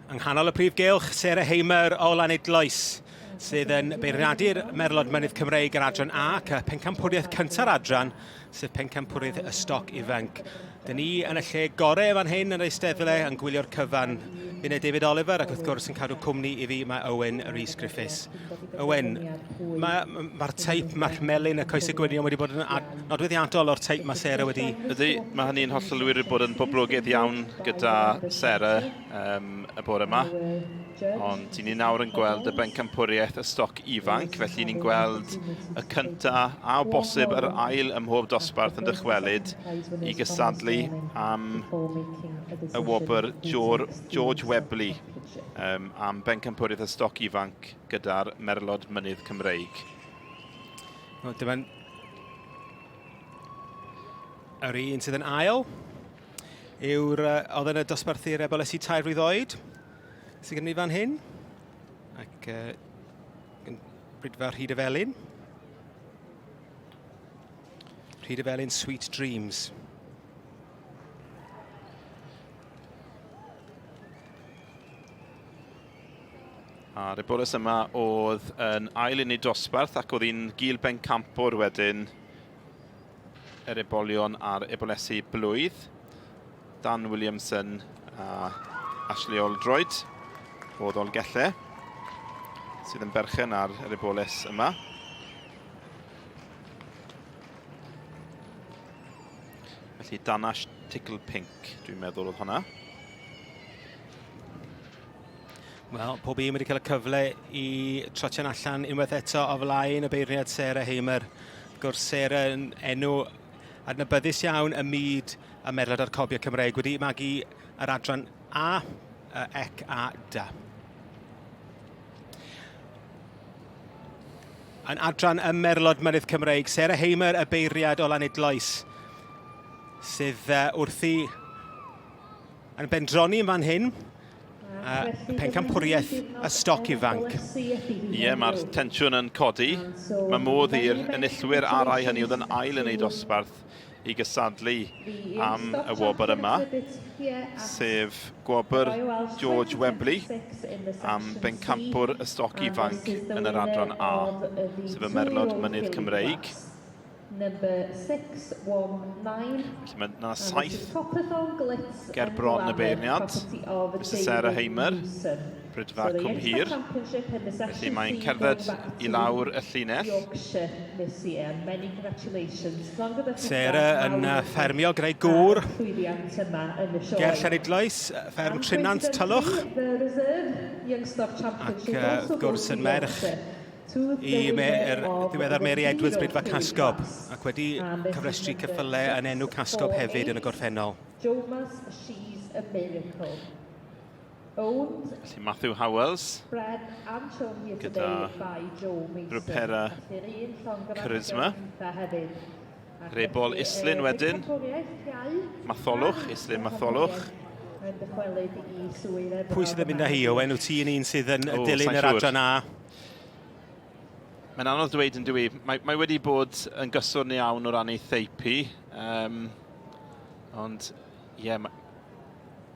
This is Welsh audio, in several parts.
Yng nghanol y prif gylch, Sarah Hamer o Lanidloes, sydd yn beirniadu'r Merlod Mynydd Cymreig yr adran A ac y pencampwriaeth cynta'r adran, sef pencampwriaeth y stoc ifanc. Dyn ni yn y lle gorau fan hyn yn yr Eisteddle yn gwylio'r cyfan. Fi'n David Oliver ac wrth gwrs yn cadw cwmni i fi mae Owen Rhys Griffiths. Owen, mae'r ma teip, mae'r melyn y coesau gwynion wedi bod yn nodweddiadol o'r teip mae Sarah wedi... Ydy, mae hynny'n hollol wir wedi bod yn boblogaidd iawn gyda Sarah um, y bore yma. Ond i ni nawr yn gweld y bencampwriaeth y stoc ifanc, felly ni'n gweld y cynta a o bosib yr ail ym mhob dosbarth yn dychwelyd i gystadlu am y wobr George Webley um, am bencampwriaeth y stoc ifanc gyda'r Merlod Mynydd Cymreig. Wel, dyma'n yr un sydd yn ail yw'r uh, oedd yn y dosbarthu'r ebolesi tair flwydd oed sydd gen ni fan hyn. Ac uh, Brydfa Rhyd y Felin. Rhyd y Felin Sweet Dreams. A'r ebolus yma oedd yn ail yn ei dosbarth ac oedd hi'n gil bencampwr wedyn yr ebolion a'r ebolesu blwydd. Dan Williamson a Ashley Oldroyd o Ddolgellau sydd yn berchen ar yr eboles yma. Felly Danash Tickle Pink, dwi'n meddwl oedd hwnna. Wel, pob un wedi cael y cyfle i trotio'n allan unwaith eto o flaen y beirniad Sarah Hamer. Wrth gwrs, Sarah yn enw adnabyddus iawn ym myd y merlod a'r cobiau Cymreig, wedi magu yr adran A, ec a D. Yn adran y merlod mynydd Cymreig, Sarah Hamer, y beiriad o Lanidloes, sydd wrthi yn bendroni yn fan hyn, uh, pencampwriaeth y stoc ifanc. Ie, yeah, mae'r tensiwn yn codi. Mae modd i'r enillwyr a rai hynny oedd yn ail yn eu dosbarth i gysadlu am y wobr yma, sef gwobr George Webley am bencampwr y stoc ifanc yn yr adran A, sef y Merlod Mynydd Cymreig. Number 619. Felly mae yna saith ger bron y beirniad, Mrs Sarah Hamer, Brydfa Cwm Hir. Felly mae'n cerdded i lawr y llinell. Sarah yn ffermio gyda'i gŵr ger Llanidloes, fferm Trinant Tylwch. Ac wrth gwrs yn merch i yr ddiweddar Mary Edwards Brydfa Casgob ac wedi cyfrestru ceffylau yn enw Casgob hefyd yn y gorffennol. Felly Matthew Howells gyda Rupera Charisma. Rebol Islyn wedyn. Matholwch, Islyn Matholwch. Pwy sydd yn mynd â hi, Owen? Wyt ti'n un sydd yn oh, dilyn yr adran A? Mae'n anodd dweud yn dwi. Mae, mae wedi bod yn gyswrn iawn o ran ei theipu. Um, ond, ie, yeah, mae,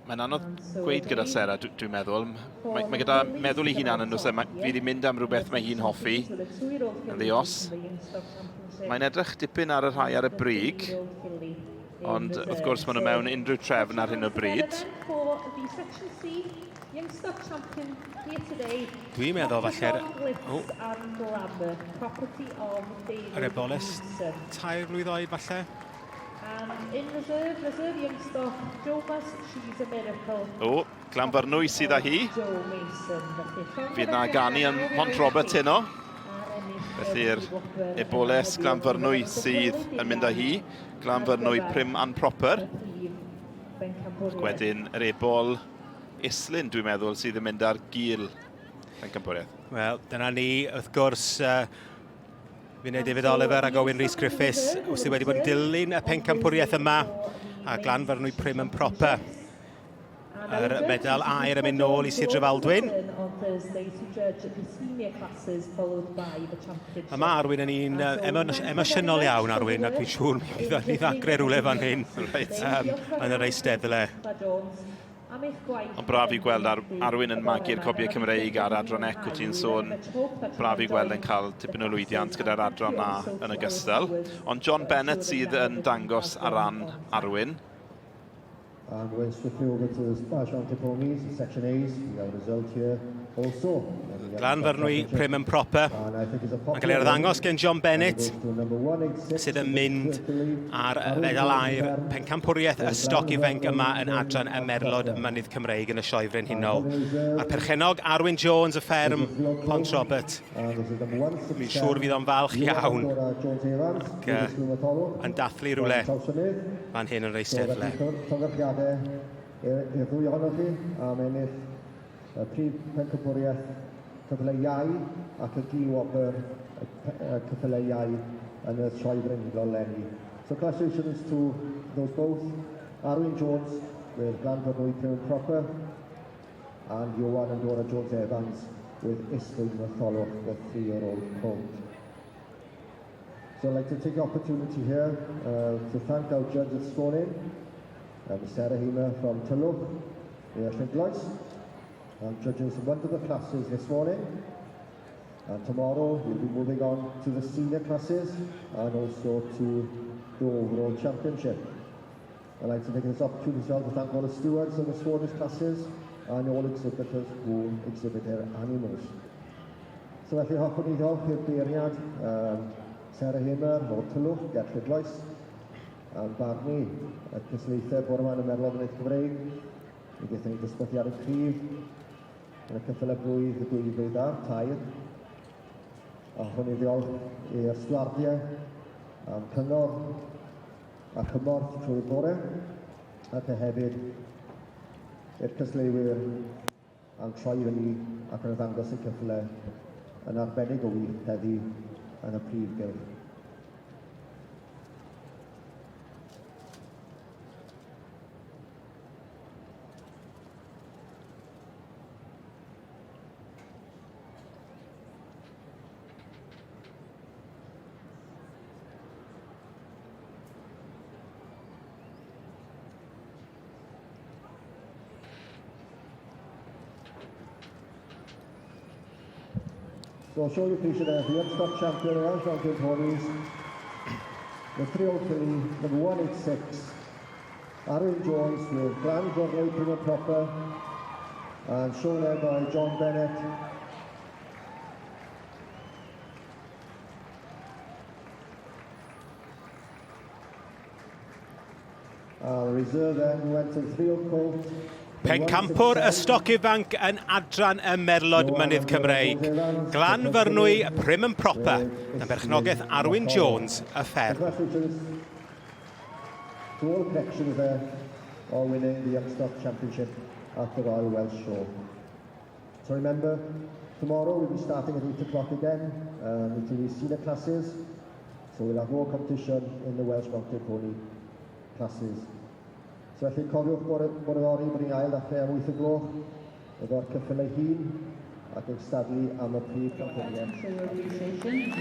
mae'n anodd gweud gyda Sarah, dwi'n dwi meddwl. Mae, mae gyda meddwl ei hunan yn e? Mae, fi wedi mynd am rhywbeth mae hi'n hoffi, yn ddi-os. Mae'n edrych dipyn ar y rhai ar y brig, ond wrth gwrs maen nhw mewn unrhyw trefn ar hyn o bryd. Dwi'n meddwl falle'r... Oh. Yr eboles tair mlwydd oed falle. And in reserve, reserve youngstock, Jomas, she's a miracle. O, Glanfyrnwy sydd â hi. Fydd na ganu yn Pont Robert heno. Felly'r eboles Glanfyrnwy sydd yn mynd â hi. Glanfyrnwy prim and proper. Ac wedyn yr ebol Islyn, dwi'n meddwl, sydd yn mynd ar gil. pencampwriaeth. Wel, dyna ni, wrth gwrs, Finne David Oliver ac Owen Rhys Griffiths sydd wedi bod yn dilyn y pencampwriaeth yma a Glanfyrnwy Prim yn proper. Yr medal aur yn mynd nôl i Sir Drefaldwyn. A mae Arwyn yn un emosiynol iawn, Arwyn, a dwi'n siŵr mi fydd o'n i ddagre rhywle fan hyn right. yn yr eisteddle. Ond braf i gweld Ar Arwyn yn magu'r cobiau Cymreig a'r adran ec, wyt ti'n sôn. Braf i gweld yn cael tipyn o lwyddiant gyda'r adran na yn ogystal. Ond John Bennett sydd yn dangos ar ran Arwyn. And we're swiftly over to the Splash Mountain Ponies, Section A's. We have a result here also. Glanfyrnwy Prim and Proper. Mae'n cael ei arddangos gen John Bennett, sydd yn mynd ar fedal aur pencampwriaeth y stoc ifanc yma yn adran y Merlod Mynydd Cymreig yn y Sioe Frenhinol. A'r perchennog Arwyn Jones y fferm Pont Robert. Mi'n siŵr fydd o'n falch iawn ac yn dathlu rhywle fan hyn yn yr eisteddle. Llongyfarchiadau i'r ddwy ohonoch chi am ennill y prif pencampwriaeth cyffyle iau ac y gi-wobr y cyffyle iau yn y Sioe Frenhinol leni. So congratulations to those both, Arwyn Jones with Glanfyrnwy Prim Proper and Ioan and Dora Jones Evans with Islwyn Matholwch, the three-year-old colt. So I'd like to take the opportunity here to thank our judge this morning, Sarah Hamer from Tylwch, near Llanidloes, and judges in one of the classes this morning. And tomorrow we'll be moving on to the senior classes and also to the overall championship. I'd like to take this opportunity as well to thank all the stewards of the Sworders classes and all exhibitors who exhibit their animals. So felly hoffwn i ddiolch i'r beirniad um, Sarah Hamer o'r Tylwch, ger Llanidloes, am barnu y cystadlaethau bore yma yn y Merlod Mynydd Cymreig. Mi gaethon ni dosbarthiadau cryf yn y ceffylau blwydd, y dwy flwydd a'r tair. A hoffwn i ddiolch i'r stiwardiau am cyngor a chymorth trwy'r bore, ac hefyd i'r cystadleuwyr am troi fyny ac yn arddangos y cyffyle yn arbennig o wych heddi yn y prif gylch. So I'll show you a picture there. The Youngstock champion, Welsh Mountain Ponies. The 3-old filly, number 186, Arwyn Jones with Glanfyrnwy Prim and Proper, and shown there by John Bennett. Uh, the reserve then went to the 3-old colt. Pencampwr y stoc ifanc yn adran y Merlod Mynydd Cymreig. Glanfyrnwy Prim and Proper, yn berchnogaeth Arwyn Jones, y fferm. Congratulations to all connections there on winning the Youngstock Championship at the Royal Welsh Show. So remember, tomorrow we'll be starting at 8 o'clock again. It will be senior classes, so we'll have more competition in the Welsh Mountain Pony classes. So felly cofiwch bore, bore fory bod ni'n ail ddechrau am 8 o gloch efo'r ceffylau hŷn ac yn cystadlu am y prif campwriaeth.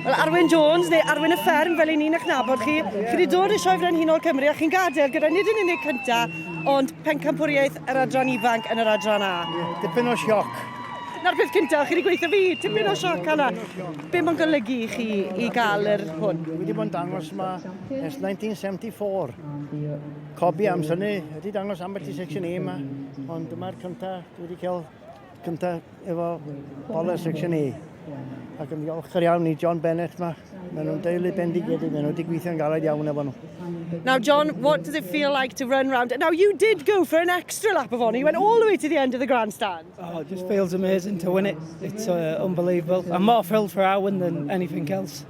Wel, Arwyn Jones, neu Arwyn y Fferm, fel i ni'n eich nabod chi. Chi wedi dod i Sioe Frenhinol Cymru a chi'n gadael gyda nid yn unig cynta, ond pencampwriaeth yr adran ifanc yn yr adran A. Dipyn o sioc. Na'r peth cynta, chi wedi gweithio fi, tipyn o sioc hwnna. Be mae'n golygu i chi i gael yr hwn? Dwi wedi bod yn dangos yma ers 1974. Cobi am synnu, wedi dangos ambell i section A yma, ond dyma'r cynta dwi wedi cael cynta efo bola section A. Ac yn ddiolchgar iawn i John Bennett yma. Maen nhw'n deulu bendigedig, maen nhw wedi gweithio'n galed iawn efo nhw. Now, John, what does it feel like to run round? Now, you did go for an extra lap of honour. You went all the way to the end of the grandstand. Oh, it just feels amazing to win it. It's unbelievable. I'm more thrilled for Arwyn than anything else.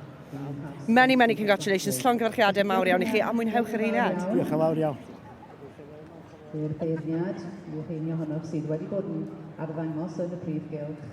Many, many congratulations. Llongyfarchiadau mawr iawn i chi a mwynhewch yr eiliad. Diolch yn fawr iawn. I'r beirniad, i'r rheini ohonoch sydd wedi bod yn arddangos yn y prif gylch.